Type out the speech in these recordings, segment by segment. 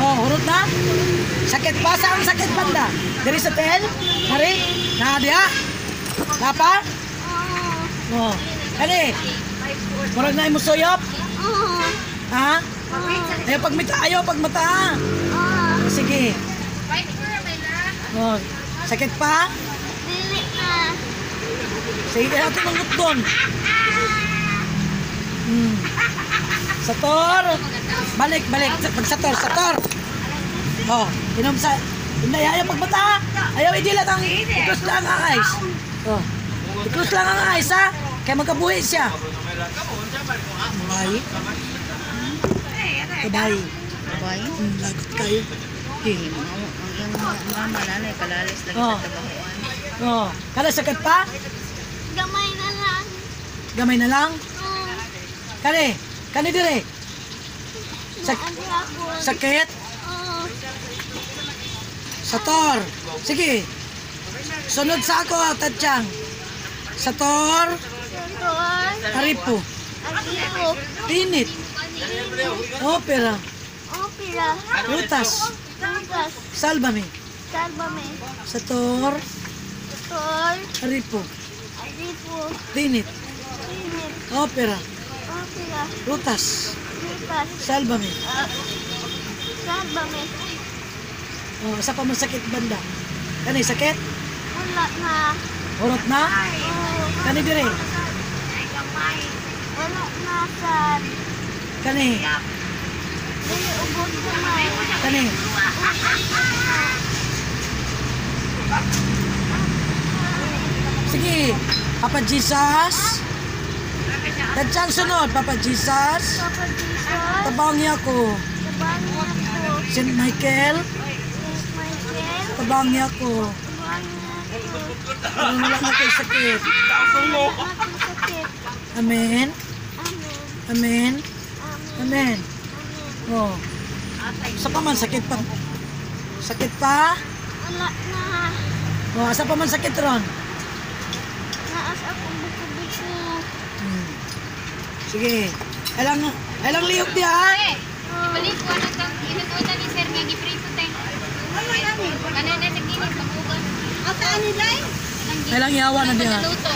Oh, hurot na? Sakit pa? Saan ang sakit banda? Diri sa tel? Hari? Na diha? Napa? Oo. Oh. Kani? Murag na imo suyop? Oo. Ha? Ayaw pag mata, ayaw pag mata. Oo. Sige. Oh, sakit pa? Dili na. Sige, kaya ito mangut doon. Sator. Balik, balik. Pag sator, sator. Oh, inom sa... Hindi, ayaw pagbata. Ayaw idilat ang... I-close lang ang eyes. Oh. I-close lang ang eyes, ha? Kaya magkabuhi siya. Bay. Kabay. Bay. Lagot kayo. Eh. Ang iyang mama nanay kalalis lagi Oh. sa trabahoan. Oh. Kala sakit pa? Gamay na lang. Gamay na lang. Oo. Kani. Kani dire. Naagi ako. Sakit. Oo. Sator. Sige. Sunod sa ako, Tatsyang. Sator, Sator. Aripo, Agipo. Pinit, Opera, Opera. Rutas, Rutas. Salvame. Salvame. Sator, Sator. Aripo, Agipo. Pinit, Pinit. Opera, Opera. Rutas, Rutas. Salvame. Salvame. Oh, sa pa man sakit banda. Kani sakit? Wala na. Hurot na? Oo. Kani dire? Wala na sad. Kani? Dili ubos gamay. Kani? Sige. Papa Jesus. Tatsyang sunod, Papa Jesus. Papa Jesus. Tabangi ako. Tabangi ako. St. Michael, Saint Michael. tabangi ako. Tabangi ako. Parang wala na kayo sakit. Wala na sakit. Amen. Amen. Amen. Amen. Amen. Amen. Oh. Sa pa man sakit pa. Sakit pa? Wala na. Oh, asa pa man sakit ron? Naas akong buko-buko. Sige. Alang alang lihok diha. Ha? Ibalik ko ano kang inutunan ni Sir nga giprito tay. Kana na sa ginis magugas. Asa ani day? Alang yawa na diha. Luto.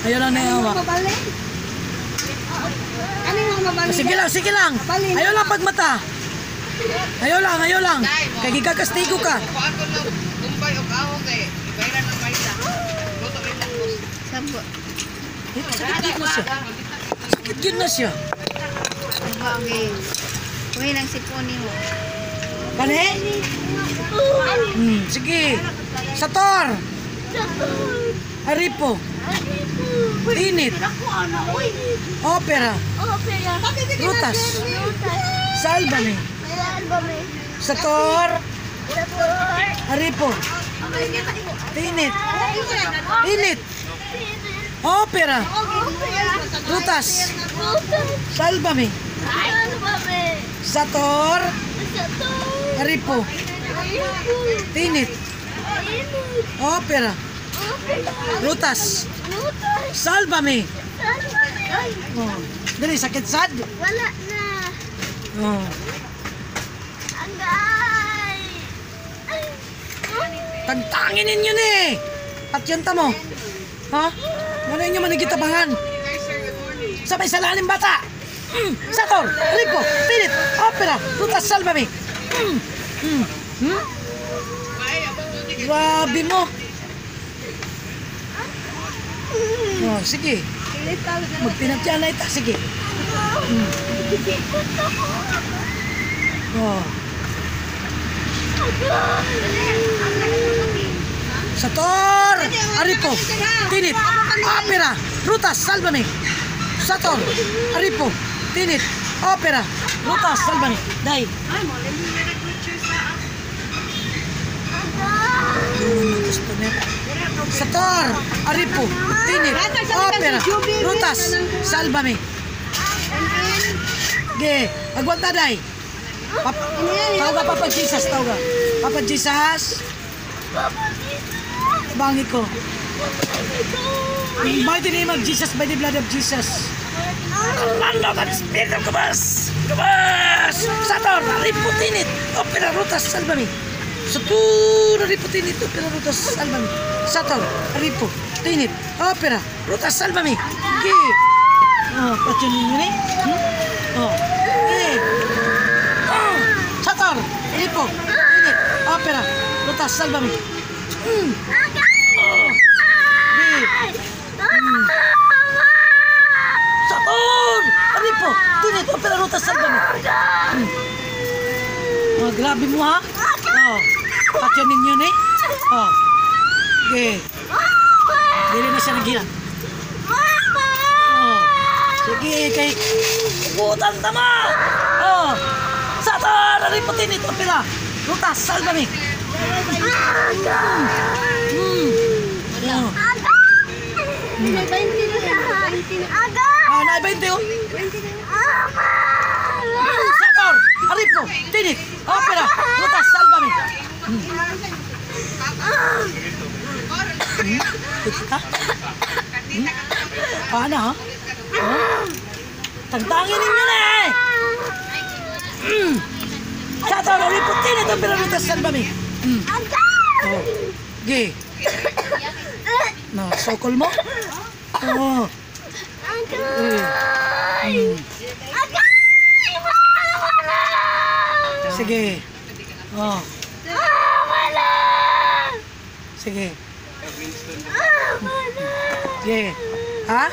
Ayaw lang na yawa. Mabalik. Ani nga mabalik? Sige lang, sige lang. Ayaw lang pagmata. Ayaw lang, ayaw lang. Kay gikakastigo ka. Sabo. Eh, sakit gid na siya. Sakit gid na siya. Okay. Uy lang si Pony mo. Kani? Sige. Sator. Aripo. Init. Opera. Opera. Rutas. Rutas. Salvame. Salvame. Sator. Sator. Aripo. Tinit. Init. Opera. Opera. Rutas. Rutas. Salvame. Salvame. Sator. Sator. Aripo. Aripo. Tinit. Init. Opera. Opera. Rutas. Rutas. Salvame. Salvame. Oh. Dali, sakit sad. Wala na. Oh. Agay. Tagtangin ninyo ni. Patyon ta mo. Ha? Ano inyo manigitabangan? Sabay sa lalim bata. Sator, Ripo, Pilit, Opera, Rutas, Salvame. Grabe mo. Oh, sige. Magpinatyan na ita. Sige. Oh. Sator! Aripo! Tinit! Opera! Rutas! Salvame! Sator! Aripo! Tinit! Opera! Rutas! Salvame! Dai! Customer. Sator! Aripo! Tinit! Opera! Rutas! Salvame! Ge! Agwanta dai! Papa, tawag ka Papa Jesus, tawag ka. Papa Jesus! Tabangi ko. In mighty name of Jesus, by the blood of Jesus. Commando of the Spirit of Kubas! Kubas! Sator! Aripo, tinit, opera, rutas, salvami. Sator, aripo, tinit, opera, rutas, salvami. Sator, aripo, tinit, opera, rutas, salvami. Gi. Oh, patyon ninyo ni? Hmm? Oh. Gi. Oh. Sator, aripo, tinit, opera, rutas, salvami. Oh. Gi. Sator! Aripo, tinit, opera, rutas, salvami. Oh, grabe mo ha. Oh. Patyon ninyo ni. Oh. Okay. Dili na siya nagyan. Oh. Sige, kay butan tama. Oh. Sator! Aripo, tinit, opera, rutas, salvami. Oh. May 20 na yan. 20 na. Ah, na 20 oh. Sator! Aripo, tinit, opera, rutas, salvami. Ka? Hmm? Paano ha? Oh? Tangtangin ninyo na eh! Sator, aripo, tinit, opera, rutas, salvami. Oh. Gi. No, sokol mo? Oh. Sige. Oh. Sige. Sige. Ha?